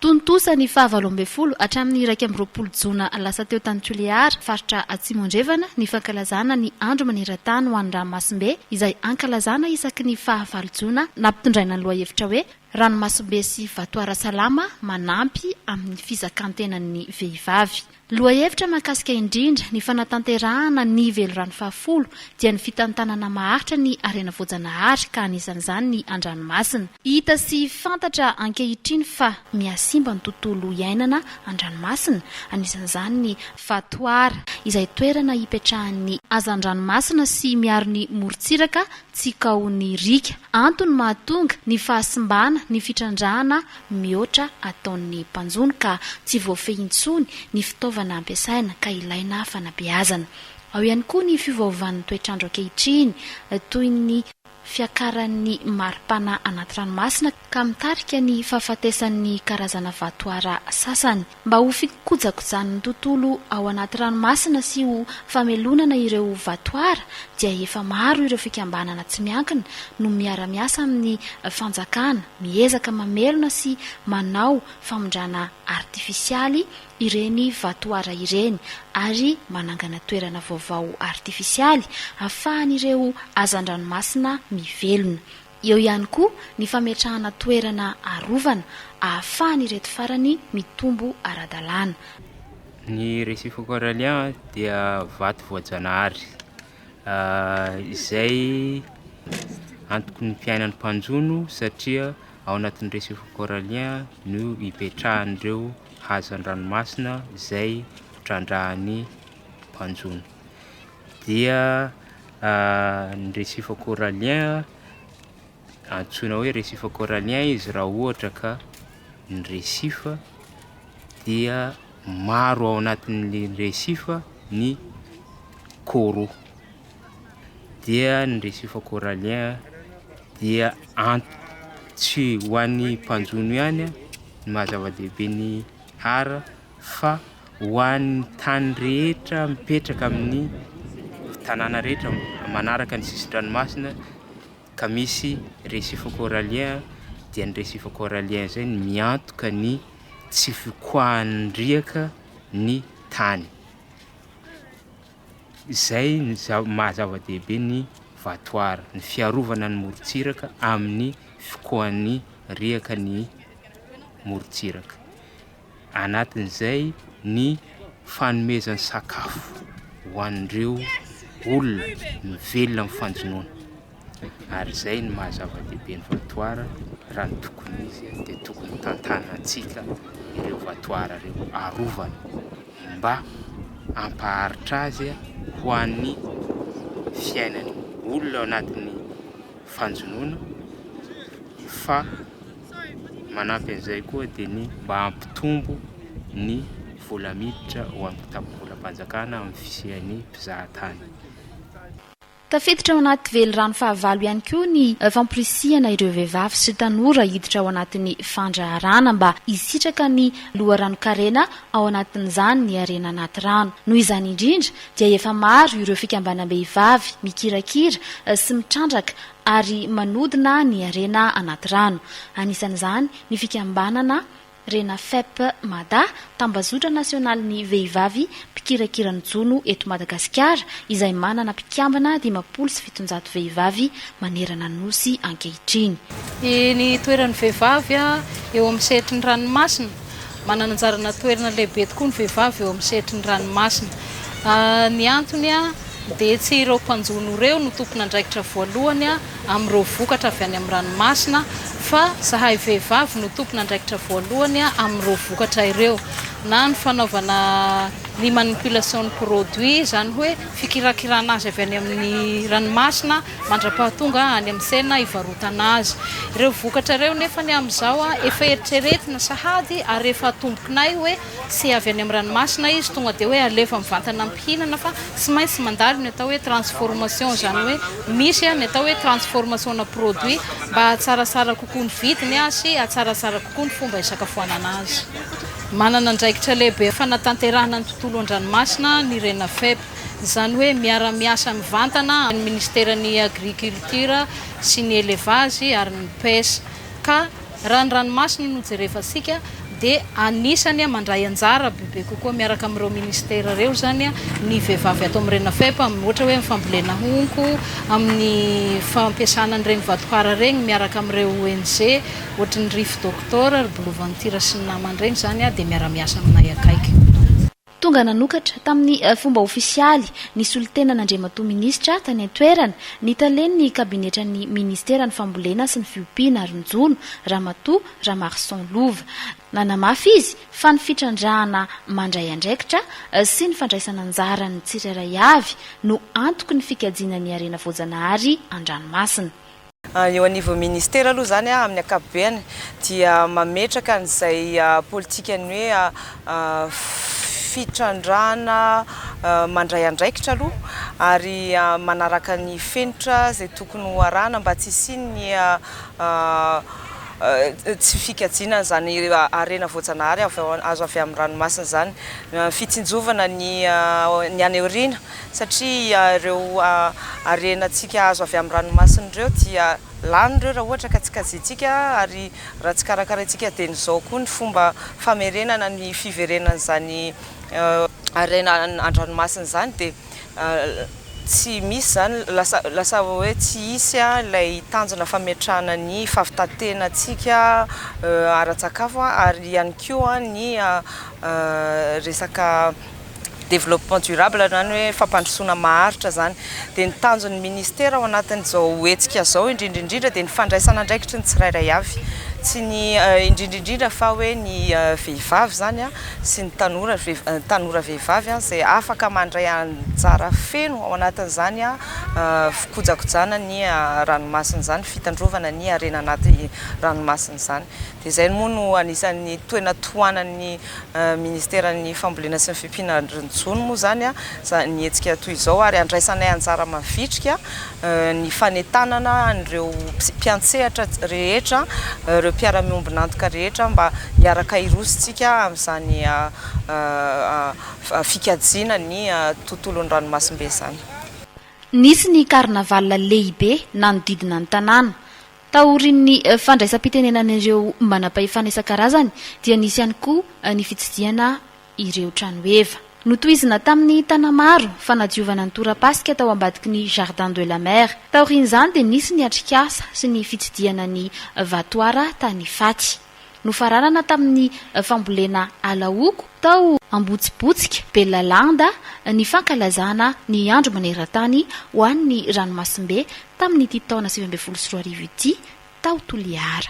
Tontosa ny faha 18 hatramin'ny 21 jona lasa teo tany Tuléar, faritra Atsimo Andrefana, ny fankalazana ny Andro maneran-tany ho an'ny ranomasimbe, izay ankalazana isaky ny faha 8 jona, nampitondraina ny lohahevitra hoe Ranomasimbe sy vatoara salama manampy amin'ny fizakan-tenan'ny vehivavy. Lohahevitra mahakasika indrindra ny fanatanterahana ny velirano fahafolo dia ny fitantanana maharitra ny harena voajanahary ka anisan'izany ny an-dranomasina. Hita sy fantatra ankehitriny fa mihasimba ny tontolo iainana an-dranomasina, anisan'izany ny vatoara izay toerana ipetrahan'ny hazan-dranomasina sy miaro ny morontsiraka tsy kaon'ny riaka. Antony mahatonga ny fahasimbana ny fitrandrahana mihoatra ataon'ny mpanjono ka tsy voafehy intsony ny fitaovana ampiasaina ka ilaina fanabeazana. Ao ihany koa ny fiovaovan'ny toetr'andro ankehitriny toy ny fiakaran'ny maripana anaty ranomasina ka mitarika ny fahafatesan'ny karazana vatoara sasany. Mba ho fikojakojan'ny tontolo ao anaty ranomasina sy ho famelonana ireo vatoara dia efa maro ireo fikambanana tsy miankina no miara-miasa amin'ny fanjakana miezaka mamelona sy manao famindrana artifisialy ireny vatoara ireny ary manangana toerana vaovao artifisialy ahafahan'ireo hazandranomasina mivelona. Eo ihany koa ny fametrahana toerana arovana ahafahan'ireto farany mitombo ara-dalàna. Ny récif corallien dia vato voajanahary izay antoky ny fiainan'ny mpanjono satria ao anatin'ny récif corallien no ipetrahan'ireo hazan-dranomasina izay trandrahan'ny mpanjono. Dia ny récif corallien antsoina hoe récif corallien izy raha ohatra ka ny récif dia maro ao anatin'le récif ny coraux, dia ny récif corallien dia ant- tsy ho an'ny mpanjono ihany ny maha zava-dehibe ny hara fa ho an'ny tany rehetra mipetraka amin'ny tanàna rehetra manaraka ny sisin-dranomasina ka misy récif corallien dia ny récif corallien zay no miantoka ny tsy fikoahan'ny riaka ny tany. Izay ny za- maha zava-dehibe ny vatoara, ny fiarovana ny morontsiraka amin'ny fikoahan'ny riaka ny morontsiraka. Anatin'izay ny fanomezana sakafo ho an'ireo olona mivelona amin'ny fanjonoana ary izay no maha zava-dehibe ny vatoara raha ny tokony ho izy dia tokony tantanantsika ireo vatoara ireo, arovana mba hampaharitra azy ho an'ny fiainan'ny olona ao anatin'ny fanjonoana fa manampy an'izay koa dia ny mba hampitombo ny vola miditra ho an'ny kitapom-bolam-panjakana amin'ny fisian'ny mpizahatany. Tafiditra ao anaty velirano fahavalo ihany koa ny famporisihana ireo vehivavy sy tanora hiditra ao anatin'ny fandraharahana mba hisitraka ny loharanon-karena ao anatin'izany ny harena anaty rano. Noho izany indrindra dia efa maro ireo fikambanam-behivavy mikirakira sy mitrandraka ary manodina ny harena anaty rano. Anisan'izany ny fikambanana Renafep Mada, tambazotra nasionalin'ny vehivavy mpikirakira ny jono eto Madagasikara, izay manana mpikambana 750 vehivavy manerana ny Nosy ankehitriny. Ny toeran'ny vehivavy eo amin'ny sehatry ny ranomasina, manana anjarana toerana lehibe tokoa ny vehivavy eo amin'ny sehatry ny ranomasina. Ny antony dia tsy ireo mpanjono ireo no tompon'andraikitra voalohany amin'ireo vokatra avy any amin'ny ranomasina fa zahay vehivavy no tompon'andraikitra voalohany amin'ireo vokatra ireo na ny fanaovana ny manipulation ny produit izany hoe fikirakirana azy avy any amin'ny ranomasina mandra-pahatonga any amin'ny tsena hivarotana azy. Ireo vokatra ireo nefany amin'izao efa eritreretina sahady ary efa atombokinay hoe Tsy avy any amin'ny ranomasina izy tonga dia hoe alefa mivantana mpihinana fa tsy maintsy mandalo ny atao hoe transformation, izany hoe misy ny atao hoe transformation-na produit mba hahatsaratsara kokoa ny vidiny sy hahatsaratsara kokoa ny fomba hisakafoanana azy. Manana andraikitra lehibe fanatanterahana ny tontolo an-dranomasina ny Renafep, izany hoe miara-miasa mivantana amin'ny Ministeran'ny Agriculture sy ny Elevage ary ny Pêche. Ka raha ny ranomasina no jerevantsika dia anisany mandray anjara bebe kokoa miaraka amin'ireo ministera ireo izany ny vehivavy ato amin'ny Renafep, ohatra hoe amin'ny fambolena honko, amin'ny fampiasana an'ireny vatohara ireny miaraka amin'ireo ONG ohatry ny Reef Doctor, ry Blue Venture sy ny namany ireny izany dia miara-miasa aminay akaiky. Tonga nanokatra tamin'ny fomba ofisialy ny solontenan'Andriamatoa Minisitra tany an-toerana, ny talen'ny kabinetran'ny Ministeran'ny Fambolena sy ny Fiompiana ary ny Jono, Ramatoa Ramarison Lova. Nanamafy izy fa ny fitrandrahana mandray andraikitra sy ny fandraisana anjaran'ny tsirairay avy no antoky ny fikajiana ny harena voajanahary an-dranomasina. Eo anivon'ny ministera aloha izany amin'ny ankapobeny dia mametraka an'izay politikan'ny hoe fitrandrahana mandray andraikitra aloha ary manaraka ny fenitra izay tokony ho arahana mba tsy hisian'ny tsy fikajiana an'izany harena voajanahary azo avy amin'ny ranomasina izany. Fitsinjovana ny ny any aoriana satria ireo harenantsika azo avy amin'ny ranomasina ireo dia lany ireo raha ohatra ka tsy kajiantsika ary raha tsy karakaraintsika dieny izao koa ny fomba famerenana ny fiverenan'izany harena an-dranomasina izany dia tsy misy izany, lasa lasa hoe tsy hisy ilay tanjona fametrahana ny fahavitan-tenantsika ara-tsakafo ary ihany koa ny resaka développement durable izany hoe fampandrosoana maharitra izany. Dia ny tanjon'ny ministera ao anatin'izao hetsika izao indrindra indrindra dia ny fandraisana andraikitry ny tsirairay avy. Tsy ny indrindra indrindra fa hoe ny vehivavy izany sy ny tanora tanora vehivavy izay afaka mandray anjara feno ao anatin'izany fikojakojana ny ranomasina izany, fitandrovana ny harena anaty ranomasina izany. Dia izay moa no anisan'ny toena tohanan'ny ministeran'ny fambolena sy ny fiompiana ary ny jono moa izany ny hetsika toy izao ary andraisanay anjara mavitrika ny fanentanana an'ireo mpiantsehatra rehetra, ireo mpiara-miombon'antoka rehetra mba hiaraka hiroso isika amin'izany fikajiana ny tontolon'ny ranomasimbe izany. Nisy ny carnaval lehibe nanodidina ny tanàna. Taorian'ny fandraisam-pitenenan'ireo manam-pahefana isan-karazany dia nisy ihany koa ny fitsidihana ireo tranoheva. Notohizina tamin'ny Tanamaro, fanadiovana ny tora-pasika tao ambadiky ny Jardin de la Mer. Taorian'izany dia nisy ny atrikasa sy ny fitsidihana ny Vatoara tany Ifaty. Nofaranana tamin'ny fambolena alaoko tao Ambotsibotsika, Belalanda, ny fankalazana ny Andro maneran-tany ho an'ny ranomasimbe tamin'ity taona 2019 ity tao Toliara.